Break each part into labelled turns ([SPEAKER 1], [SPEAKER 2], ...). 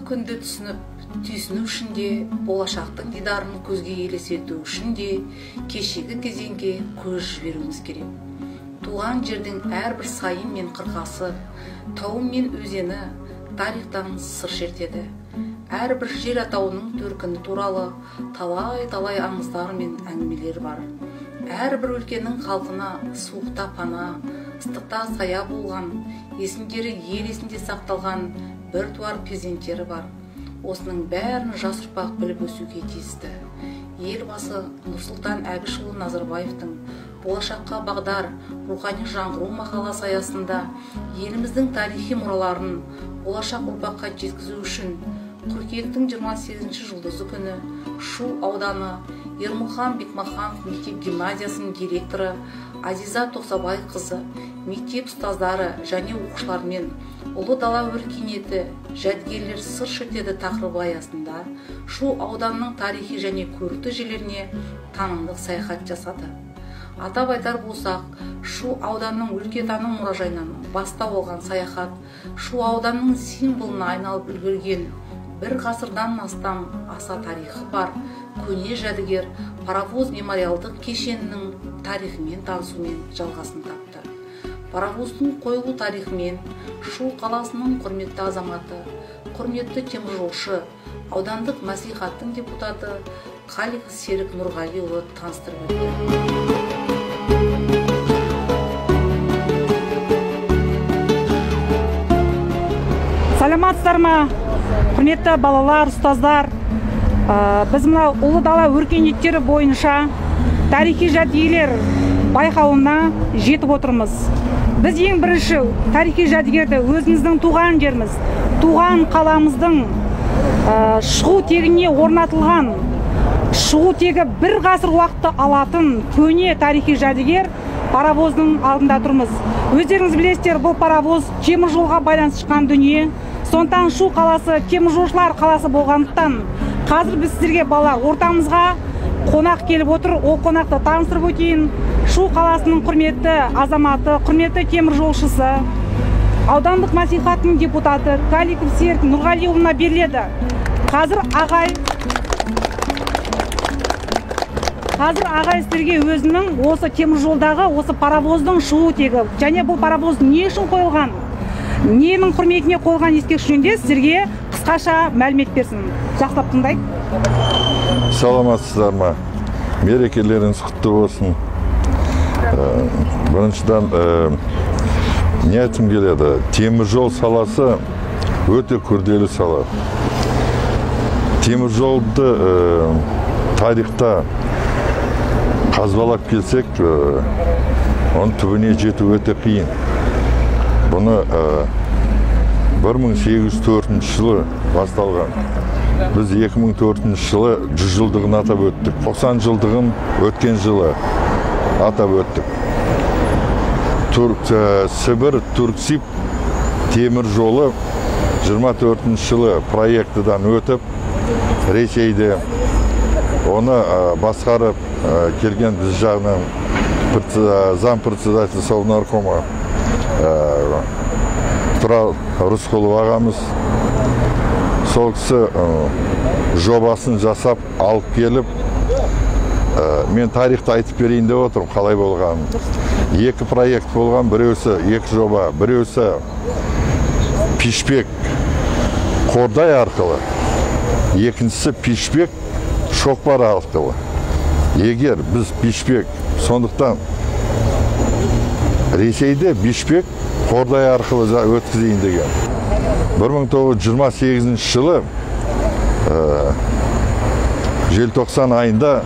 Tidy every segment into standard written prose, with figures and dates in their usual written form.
[SPEAKER 1] Күнді түсініп, түйсіну үшін де, болашақтың дидарын көзге елестету үшін де кешегі кезеңге көз жіберуіміз керек. Туған жердің әрбір сайы мен қырқасы, тауы мен өзені тарихтан сыр шертеді. Әрбір жер атауының төркіні туралы талай-талай аңыздар мен әңгімелер бар. Әрбір өлкенің халқына суықта пана, ыстықта сая болған, есімдері ел есінде сақталған біртуар перзенттері бар. Осының бәрін жас ұрпақ біліп өсуге тиісті. Елбасы Нұрсұлтан Әбішұлы Назарбаевтың болашаққа бағдар рухани жаңғыру мақаласы аясында еліміздің тарихи мұраларын болашақ ұрпаққа жеткізу үшін қыркүйектің 28 жұлдызы күні Шу ауданы Ермұхан Бекмаханов мектеп гимназиясының директоры Азиза Тоқсабайқызы мектеп ұстаздары және оқушылармен Ұлы дала өркениеті жәдігерлер сыр шертеді тақырыбы аясында Шу ауданының тарихи және көрікті жерлеріне танымдық саяхат жасады. Атап айтар болсақ, Шу ауданының өлкетану мұражайынан бастау алған саяхат Шу ауданының символына айналып үлгерген бір ғасырдан астам аса тарихы бар көне жәдігер паровоз мемориалдық кешенінің тарихымен танысумен жалғасын тапты. Паровоздың қойылу тарихымен Шу қаласының құрметті азаматы, құрметті теміржолшы, аудандық мәслихаттың депутаты Қаликов Серік Нұрғалиұлы таныстырып өтті.
[SPEAKER 2] Саламатсыздар ма, құрметті балалар, ұстаздар. Біз мына Ұлы дала өркениеттері бойынша тарихи жәдігерлер байқауына жетіп отырмыз. Біз ең бірінші тарихи жәдігерді өзіміздің туған жеріміз, туған қаламыздың шығу тегіне орнатылған, шығу тегі бір ғасыр уақытты алатын көне тарихи жәдігер паровоздың алдында тұрмыз. Өздеріңіз білесіздер, бұл паровоз темір жолға байланысты шыққан дүние. Сондықтан Шу қаласы теміржолшылар қаласы болғандықтан қазір біз сіздерге, балалар, ортамызға қонақ келіп отыр. Ол қонақты таныстырып өтейін. Шу қаласының құрметті азаматы, құрметті теміржолшысы, аудандық мәслихаттың депутаты Каликов Серік Нұрғалиұлына беріледі. Қазір ағай сіздерге өзінің осы теміржолдағы осы паровоздың шығу тегі және бұл паровоз не үшін қойылған, ненің құрметіне қойылған ескерткіш жөнінде сіздерге қысқаша мәлімет берсін. Жақсылап тыңдайық.
[SPEAKER 3] Саламатсыздар ма? Мерекелеріңіз құтты болсын. Біріншіден, не айтқым келеді? Теміржол саласы өте күрделі сала. Теміржолды тарихта қазбалап келсек, оның түбіне жету өте қиын. Бұны 1804 жылы басталған. Біз 2004 жылы 100 жылдығын атап өттік. 90 жылдығын өткен жылы атап өттік. Сібір Түрксиб темір жолы 24 жылы проектідан өтіп, Ресейде оны басқарып келген біз жағынан зам председатель Совнаркома Тұрар Рысқұлов ағамыз, сол кісі жобасын жасап алып келіп, мен тарихты айтып берейін деп отырмын, қалай болғанын. Екі проект болған, біреусі екі жоба, біреусі Пишпек Қордай арқылы, екіншісі Пишпек Шоқпар арқылы. Егер біз Пишпек, сондықтан Ресейде Бишпек Қордай арқылы өткізейін деген. 1928 жылы желтоқсан айында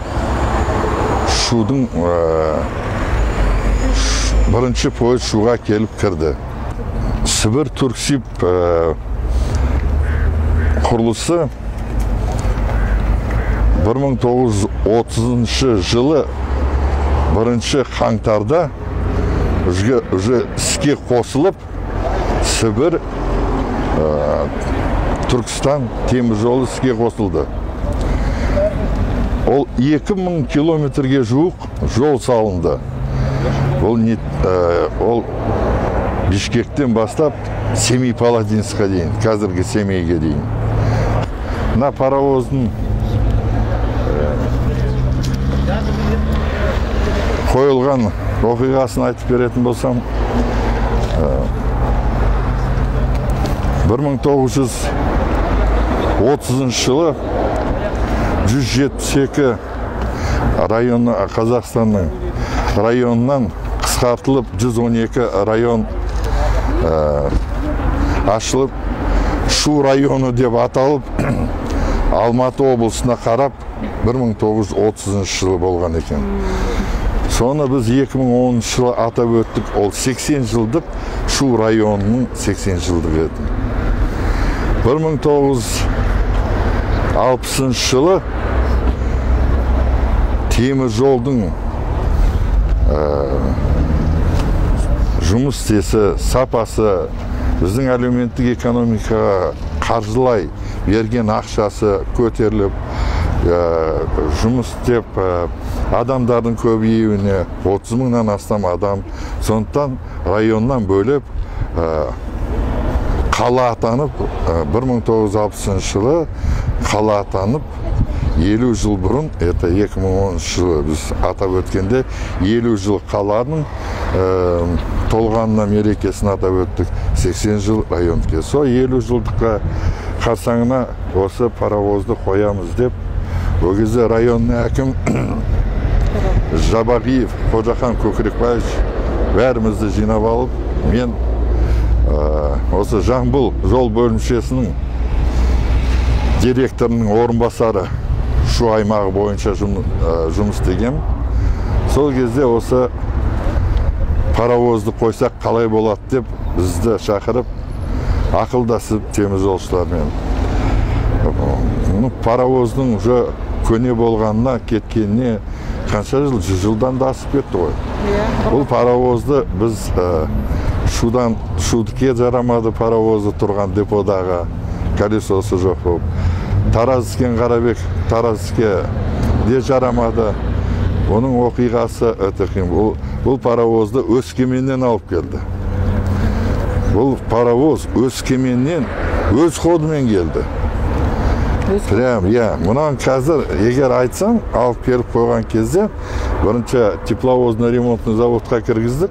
[SPEAKER 3] Шудың бірінші пойыз Шуға келіп кірді. Сібір Түрксиб құрылысы 1930 жылы бірінші қаңтарда уже іске қосылып, Сібір Түркістан темір жолы іске қосылды. Ол 2000 километрге жуық жол салынды. Ол Бишкектен бастап Семей-Палатинске дейін, қазіргі Семейге дейін. Мына паровоздың қойылған оқиғасын айтып беретін болсам, 1930 жылы 172 районы Қазақстанның районынан қысқартылып 112 район ашылып, Шу районы деп аталып, Алматы облысына қарап 1930 жылы болған екен. Соны біз 2010 жылы атап өттік. Ол 80 жылдық Шу районының 80 жылдығы еді. 1960 жылы темір жолдың жұмыс істесі, сапасы, біздің әлеуметтік экономикаға қаржылай берген ақшасы көтеріліп, жұмыс істеп, адамдардың көбеюіне 30 мыңнан астам адам, сондықтан районнан бөліп қала атанып, 1960 жылы қала атанып, 50 жыл бұрын, это 2010 жылы біз атап өткенде 50 жыл қаланың толғанына мерекесін атап өттік, 80 жыл райондікі. Сол 50 жылдыққа қарсаңына осы паровозды қоямыз деп, ол кезде районның әкім Жабағиев Қожахан Көкірекбаевич бәрімізді жинап алып, мен осы Жамбыл жол бөлімшесінің директорының орынбасары Шу аймағы бойынша жұмыс істегем. Сол кезде осы паровозды қойсақ қалай болады деп бізді шақырып, ақылдасып теміржолшылармен. Паровоздың уже көне болғанына, кеткеніне қанша жыл, 100 жылдан да асып кетті ғой. Бұл паровозды біз Шудан, Шудіке жарамады паровозы тұрған деподағы, колесосы жоқ болып. Таразіскен Қарабек, Таразіске де жарамады. Оның оқиғасы өте қиын. Бұл паровозды Өскеменнен алып келді. Бұл паровоз Өскеменнен өз ходымен келді. Прям, я, мынаны қазір, егер айтсаң, алып келіп қойған кезде, бірінші тепловозный ремонтный заводқа кіргіздік.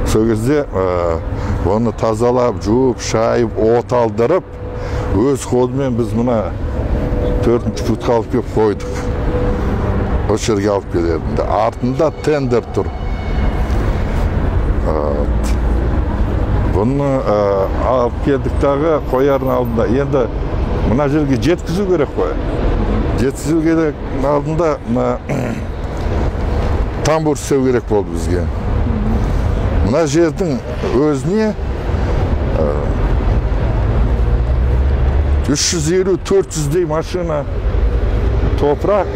[SPEAKER 3] Сол кезде оны тазалап, жуып, шайып, от алдырып, өз ходымен біз мына 4-ші путқа алып келіп қойдық. Осы жерге алып келеді. Артында тендер тұр. Бұны алып келдік тағы қоярдың алдында. Енді мына жерге жеткізу керек қой. Жеткізу керек алдында мына тамбур істеу керек болды бізге. Мына жердің өзіне 350-400-дей машина топырақ,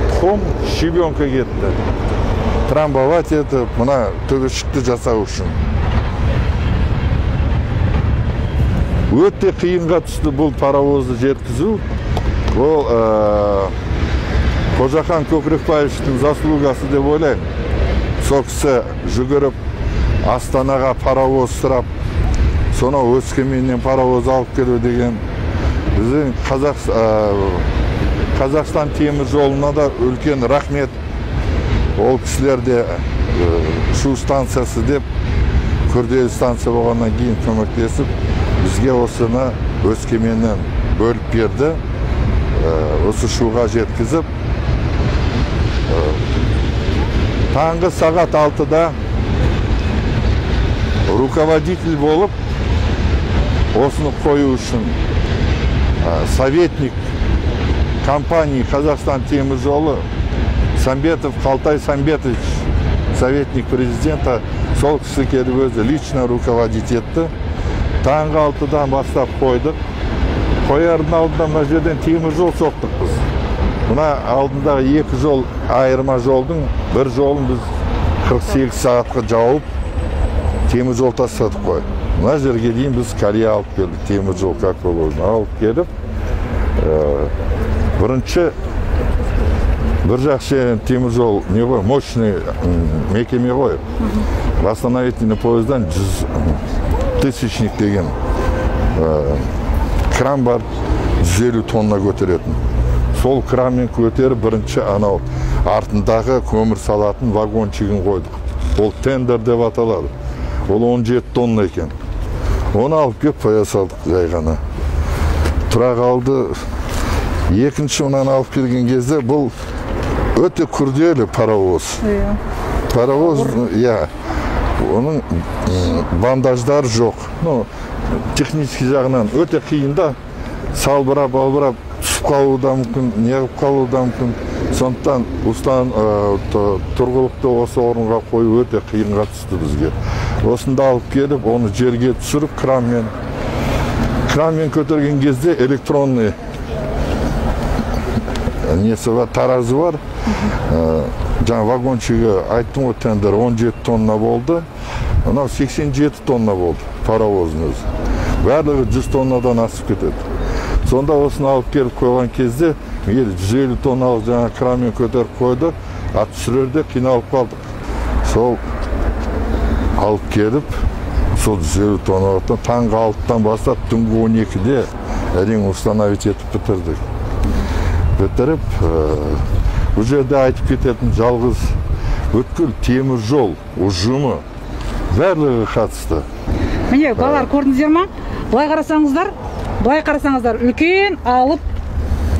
[SPEAKER 3] тұқым, щебенка кетті. Трамбовать етіп, мына төбешікті жасау үшін. Өте қиынға түсті бұл паровозды жеткізу. Бұл Қожахан Көкірекбаевичтің заслугасы деп ойлаймын. Сол кісі жүгіріп Астанаға паровоз сұрап, сонау Өскеменнен паровоз алып келу деген біздің Қазақстан темір жолына да үлкен рахмет. Ол кісілер де Шу станциясы деп күрделі станция болғаннан кейін көмектесіп, бізге осыны Өскеменнен бөліп берді. Осы Шуға жеткізіп, таңғы сағат 6-да руководитель болып осыны қою үшін советник компании Қазақстан темір жолы Самбетов Қалтай Самбетович, советник президента, сол кісі келіп өзі лично руководить етті. Таңғы 6-дан бастап қойдық. Қоярдың алдында мына жерден темір жол соқтық біз. Мына алдындағы екі жол, айырма жолдың бір жолын біз 48 сағатқа жауып, темір жол тастадық қой. Мына жерге дейін біз колея алып келдік, темір жол как положено алып келіп, бірінші бір жақсы темір жол не ғой, мощный мекеме ғой. Восстановительный поездан 100 тысячник деген кран бар. 150 тонна көтеретін. Сол кранмен көтеріп бірінші анау артындағы көмір салатын вагончигін қойдық. Ол тендер деп аталады. Ол 17 тонна екен. Оны алып келіп қоя салдық жай ғана. Тұра қалды. Екінші мынаны алып келген кезде бұл өте күрделі паровоз. Паровоз, иә. Оның бандаждары жоқ. Ну, технический жағынан өте қиын да. Салбырап, албырап түсіп қалуы да мүмкін, неғып қалуы да мүмкін. Сондықтан тұрғылықты осы орынға қою өте қиынға түсті бізге. Осында алып келіп, оны жерге түсіріп кранмен. Кранмен көтерген кезде электронный несі бар, таразы бар. Жаңа вагончигі айттым ғой, тендер 17 тонна болды. Мынау 87 тонна болды паровоздың өзі. Барлығы 100 тоннадан асып кетеді. Сонда осыны алып келіп қойған кезде 150 тонналық жаңа кранмен көтеріп қойды, а түсірерде қиналып қалдық. Сол алып келіп, сол 150 тонналықтан таңғы 6-тан бастап түнгі 12-де әрең установить етіп бітірдік. Бітіріп, бұл жерде айтып кететін жалғыз бүткіл темір жол ұжымы барлығы қатысты.
[SPEAKER 2] Міне, балалар, көрдіңіздер ма? Былай қарасаңыздар, былай қарасаңыздар, үлкен алып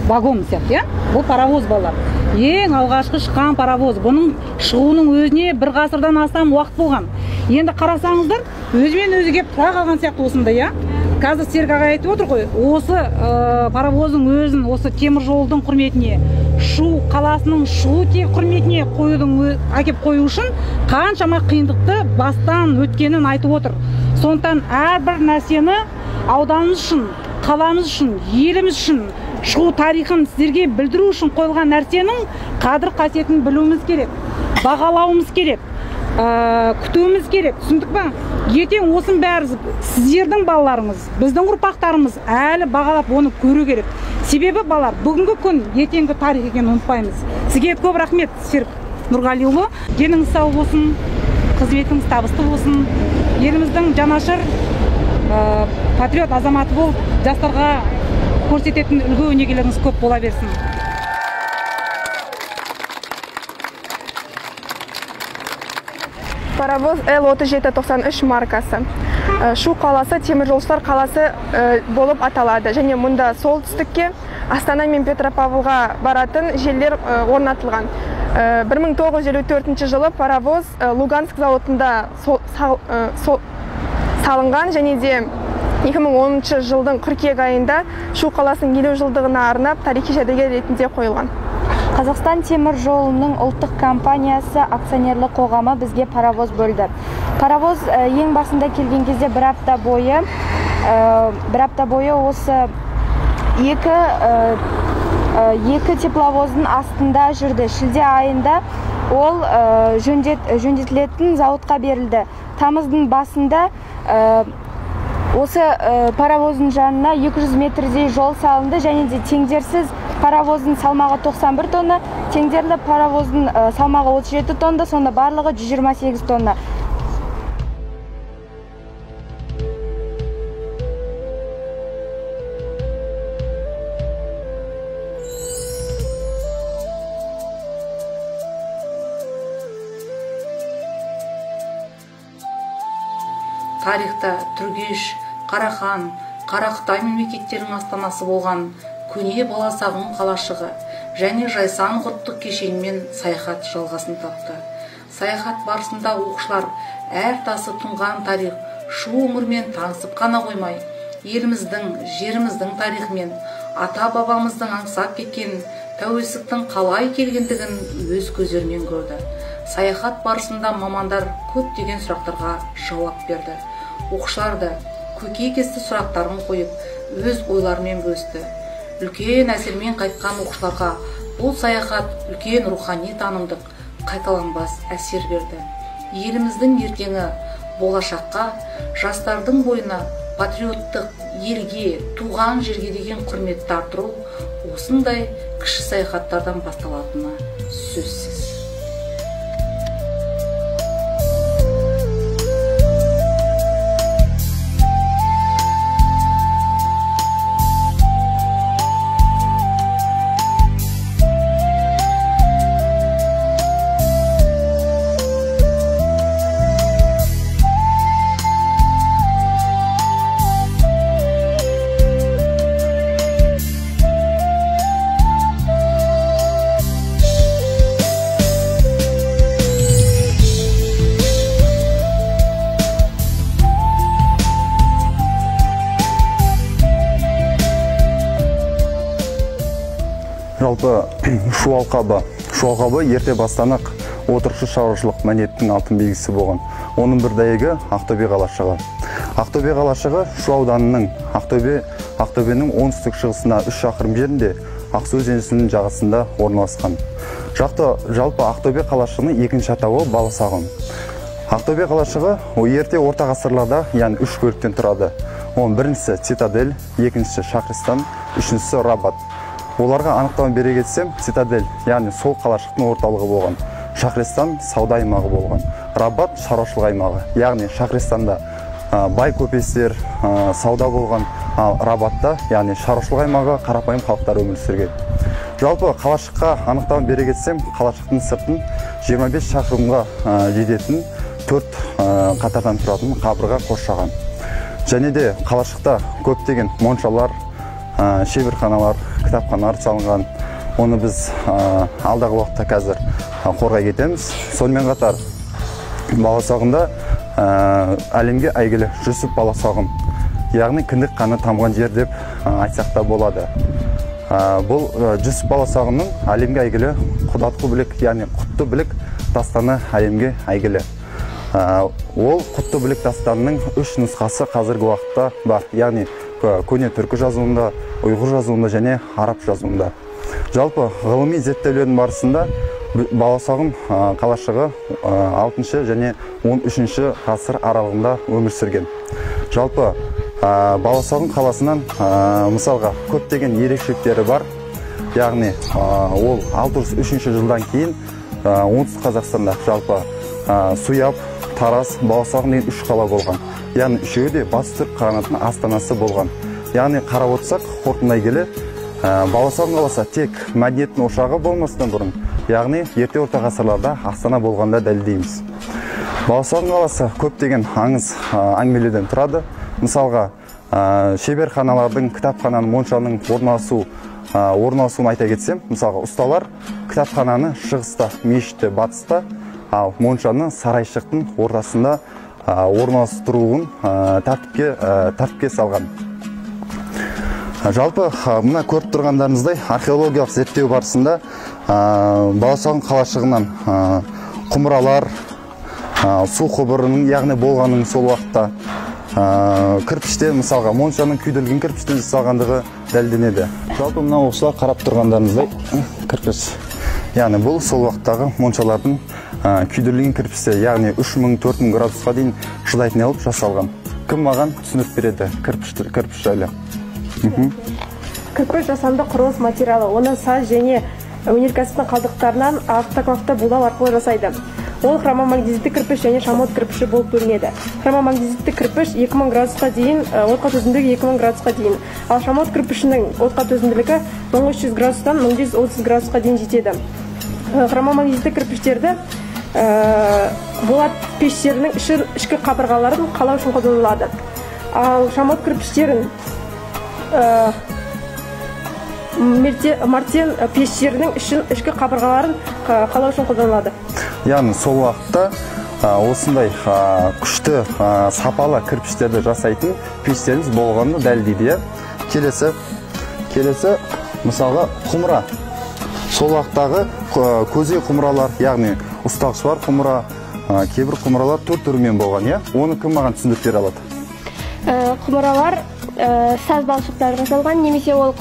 [SPEAKER 2] вагон сияқты, иә? Бұл паровоз, балалар. Ең алғашқы шыққан паровоз. Бұның шығуының өзіне бір ғасырдан астам уақыт болған. Енді қарасаңыздар, өзімен өзі келіп тұра қалған сияқты осындай, иә? Қазір Серік ағай айтып отыр ғой, осы паровоздың өзін, осы темір жолдың құрметіне, Шу қаласының Шу құрметіне қоюдың әкеп қою үшін қаншама қиындықты бастан өткенін айтып отыр. Сондықтан әрбір нәрсені ауданымыз үшін, қаламыз үшін, еліміз үшін, шығу тарихын сіздерге білдіру үшін қойылған нәрсенің қадір қасиетін білуіміз керек, бағалауымыз керек, күтуіміз керек. Түсіндік па? Ертең осының бәрі сіздердің балаларыңыз, біздің ұрпақтарымыз әлі бағалап оны көру керек. Себебі балалар, бүгінгі күн ертеңгі тарих екенін ұмытпаймыз. Сізге көп рахмет, Серік Нұрғалиұлы. Деніңіз сау болсын, қызметіңіз табысты болсын. Еліміздің жанашыр патриот азаматы болып, жастарға көрсететін үлгі өнегелеріңіз көп бола берсін.
[SPEAKER 4] Паровоз Л-3793 маркасы. Шу қаласы теміржолшылар қаласы болып аталады. Және мұнда солтүстікке Астана мен Петропавлға баратын желілер орнатылған. 1954 жылы паровоз Луганск зауытында салынған және де 2010 жылдың қыркүйек айында Шу қаласының 50 жылдығына арнап тарихи жәдігер ретінде қойылған.
[SPEAKER 5] Қазақстан темір жолының ұлттық компаниясы акционерлік қоғамы бізге паровоз бөлді. Паровоз ең басында келген кезде бір апта бойы осы екі тепловоздың астында жүрді. Шілде айында ол жөндетілетін зауытқа берілді. Тамыздың басында осы паровоздың жанына 200 метрдей жол салынды және де теңдерсіз паровоздың салмағы 91 тонна, теңдерлі паровоздың салмағы 37 тонна, сонда барлығы 128 тонна.
[SPEAKER 1] Тарихта Түргеш, Қарахан, Қарақытай мемлекеттерінің астанасы болған көне Баласағұн қалашығы және Жайсан құттық кешенімен саяхат жалғасын тапты. Саяхат барысында оқушылар әр тасы тұнған тарих Шу өңірімен танысып қана қоймай, еліміздің, жеріміздің тарихымен, ата-бабамыздың аңсап кеткен тәуелсіздіктің қалай келгендігін өз көздерімен көрді. Саяхат барысында мамандар көптеген сұрақтарға жауап берді. Оқушылар да көкейкесті сұрақтарын қойып, өз ойларымен бөлісті. Үлкен әсермен қайтқан оқушыларға бұл саяхат үлкен рухани танымдық, қайталанбас әсер берді. Еліміздің ертеңі болашаққа, жастардың бойына патриоттық, елге, туған жерге деген құрметті арттыру осындай кіші саяхаттардан басталатыны сөзсіз.
[SPEAKER 6] Жалпы Шу алқабы ерте бастан-ақ отырықшы шаруашылық мәдениеттің алтын белгісі болған. Оның бір дәйегі Ақтөбе қалашығы. Ақтөбе қалашығы Шу ауданының Ақтөбенің оңтүстік шығысына 3 шақырым жерінде Ақсу өзенінің жағасында орналасқан. Жалпы Ақтөбе қалашығының екінші атауы Баласағұн. Ақтөбе қалашығы ерте орта ғасырларда, яғни 3 бөліктен тұрады. Оның біріншісі цитадель, екіншісі шахристан, үшіншісі рабат. Оларға анықтама бере кетсем, цитадель, яғни сол қалашықтың орталығы болған. Шахристан сауда аймағы болған. Рабат шаруашылық аймағы. Яғни Шахристанда бай көпестер, сауда болған, ал Рабатта, яғни шаруашылық аймағы, қарапайым халықтар өмір сүрген. Жалпы қалашыққа анықтама бере кетсем, қалашықтың сыртын 25 шақырымға жететін 4 қатардан тұратын қабырға қоршаған. Және де қалашықта көптеген моншалар, шеберханалар, кітапханалар салынған. Оны біз алдағы уақытта қазір қорғай кетеміз. Сонымен қатар Баласағұнда әлемге әйгілі Жүсіп Баласағұн, яғни кіндік қаны тамған жер деп айтсақ та болады. Бұл Жүсіп Баласағұнның әлемге әйгілі Құдатқы білік, яғни Құтты білік дастаны әлемге әйгілі. Ол Құтты білік дастанының 3 нұсқасы қазіргі уақытта бар, яғни көне түркі жазуында, ұйғыр жазуында және араб жазуында. Жалпы ғылыми зерттеулердің барысында Баласағұн қалашығы 6 және 13 ғасыр аралығында өмір сүрген. Жалпы Баласағұн қаласынан мысалға көптеген ерекшеліктері бар. Яғни ол 603 жылдан кейін Оңтүстік Қазақстанда жалпы Суяб, Тараз, Баласағұн деген 3 қала болған. Яғни үшеуі де Батыс Түрік қағанатының астанасы болған. Яғни қарап отырсақ, қорытындылай келе, Баласағұн қаласы тек мәдениеттің ошағы болмастан бұрын, яғни ерте орта ғасырларда астана болғанда дәлелдейміз. Баласағұн қаласы көптеген аңыз әңгімелерден тұрады. Мысалға, шеберханалардың, кітапхананың, моншаның орналасуын айта кетсем, мысалға, ұсталар кітапхананы шығыста, мешітті батыста, ал моншаны сарайшықтың ортасында орналастыруын тәртіпке салған. Жалпы мына көріп тұрғандарыңыздай археологиялық зерттеу барысында Баласағұн қалашығынан құмыралар, су құбырының, яғни болғанын сол уақытта кірпіштен, мысалға моншаның күйдірілген кірпіштен жасалғандығы дәлелденеді. Жалпы мына оқушылар қарап тұрғандарыңыздай кірпіш. Яғни бұл сол уақыттағы моншалардың күйдірілген кірпіші, яғни 3000-4000 градусқа дейін шыдайтын қылып жасалған. Кім маған түсінік береді кірпіш жайлы?
[SPEAKER 7] Кірпіш жасанды құрылыс материалы. Оны саз және өнеркәсіптің қалдықтарынан автоклавты булау арқылы жасайды. Ол хромомагнезитті кірпіш және шамот кірпіші болып бөлінеді. Хромомагнезитті кірпіш 2000 градусқа дейін, отқа төзімділігі 2000 градусқа дейін. Ал шамот кірпішінің отқа төзімділігі 1300 градустан 1130 градусқа дейін жетеді. Хромомагнезитті кірпіштерді болат пештерінің ішкі қабырғаларын қалау үшін қолданылады. Ал шамот кірпіштерін мартен пештерінің ішкі қабырғаларын қалау үшін қолданылады.
[SPEAKER 6] Яғни сол уақытта осындай күшті сапалы кірпіштерді жасайтын пештеріміз болғанын дәлелдейді. Келесі мысалға құмыра. Сол уақыттағы көзе құмыралар, яғни ұстағыш бар құмыра, кейбір құмыралар төрт түрімен болған, Оны кім маған түсіндіріп бере алады?
[SPEAKER 5] Құмыралар саз балшықтан жасалған, немесе ол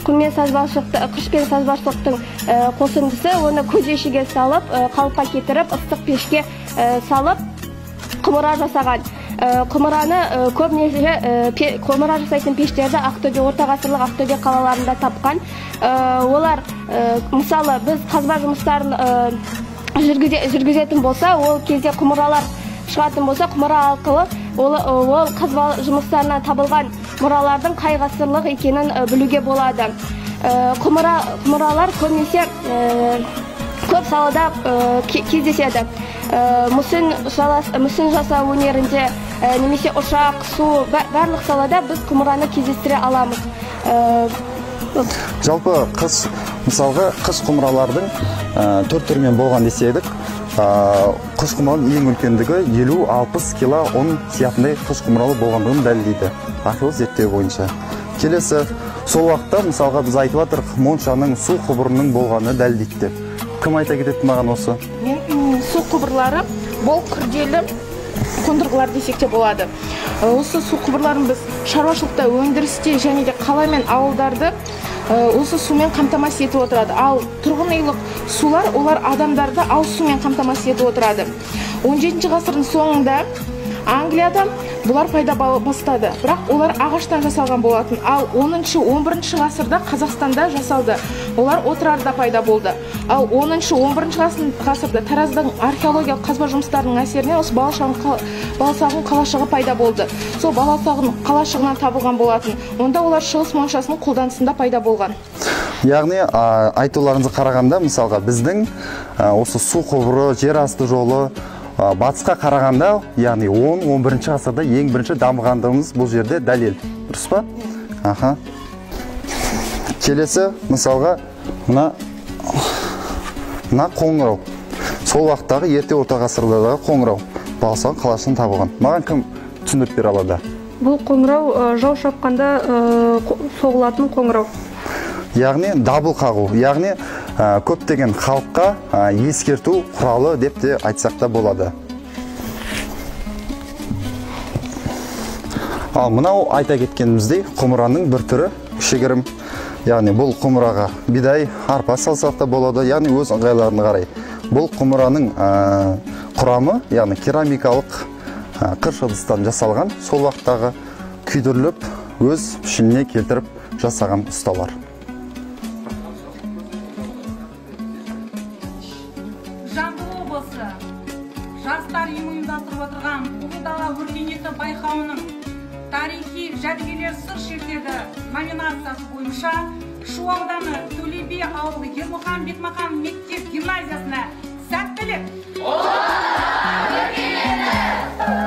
[SPEAKER 5] құммен саз балшықты, қышпен саз балшықтың қосындысы, оны көзешеге салып, қалыпқа кетіріп, ыстық пешке салып құмыра жасаған. Құмыраны көбінесе құмыра жасайтын пештерді Ақтөбе, орта ғасырлық Ақтөбе қалаларында тапқан. Олар, мысалы, біз қазба жұмыстарын жүргізетін болса, ол кезде құмыралар шығатын болса, құмыра арқылы ол қазба жұмыстарынан табылған мұралардың қай ғасырлық екенін білуге болады. Құмыралар көбінесе көп салада кездеседі. Мүсін жасау өнерінде, немесе ұшақ, су, барлық салада біз құмыраны кездестіре аламыз.
[SPEAKER 6] Жалпы қыс, мысалға, қыс құмыралардың төрт түрімен болған десе едік, қыш құмыраның ең үлкендігі 50-60 кило ұн сиятындай қыш құмыралы болғандығын дәлелдейді археолог зерттеу бойынша. Келесі Сол уақытта мысалға біз айтып жатырық, моншаның су құбырының болғаны дәлелдейді деп. Кім айта кетеді маған осы?
[SPEAKER 4] Мен су құбырлары бұл күрделі қондырғылар десек те болады. Осы су құбырларын біз шаруашылықта, өндірісте және де қала мен ауылдарды осы сумен қамтамасыз етіп отырады. Ал тұрғын үйлік сулар олар адамдарды ауыз сумен қамтамасыз етіп отырады. 17 ғасырдың соңында Англияда бұлар пайда бастады, бірақ олар ағаштан жасалған болатын. Ал 10-11 ғасырда Қазақстанда жасалды. Олар Отырарда пайда болды. Ал 10-11 ғасырда Тараздың археологиялық қазба жұмыстарының әсерінен осы Баласағұн қалашығы пайда болды. Сол Баласағұн қалашығынан табылған болатын. Онда олар шығыс моншасының қолданысында пайда болған.
[SPEAKER 6] Яғни айтуларыңызға қарағанда, мысалға біздің осы су құбыры, жер асты жолы батысқа қарағанда, яғни 10-11 ғасырда ең бірінші дамығандығымыз бұл жерде дәлел. Дұрыс па? Аха. Келесі, мысалға, мына қоңырау. Сол уақыттағы ерте орта ғасырлардағы қоңырау Баласағұн қалашығынан табылған. Маған кім түсіндіріп бере алады?
[SPEAKER 7] Бұл қоңырау жау шапқанда соғылатын қоңырау.
[SPEAKER 6] Яғни дабыл қағу, яғни көптеген халыққа ескерту құралы деп те айтсақ та болады. Ал мынау айта кеткеніміздей құмыраның бір түрі кішігірім. Яғни бұл құмыраға бидай, арпа салсақ та болады, яғни өз ыңғайларына қарай. Бұл құмыраның құрамы, яғни керамикалық қыш ыдыстан жасалған, сол уақыттағы күйдіріліп өз пішініне келтіріп жасаған ұсталар.
[SPEAKER 2] Жамбыл облысы жастар үйімі ұйымдастырып отырған Ұлы дала өркениеті байқауының тарихи жәдігерлер сыр шертеді номинациясы бойынша Шу ауданы Төле би ауылы Ермұхан Бекмахан мектеп гимназиясына сәттілік! Ұлы дала өркениеті!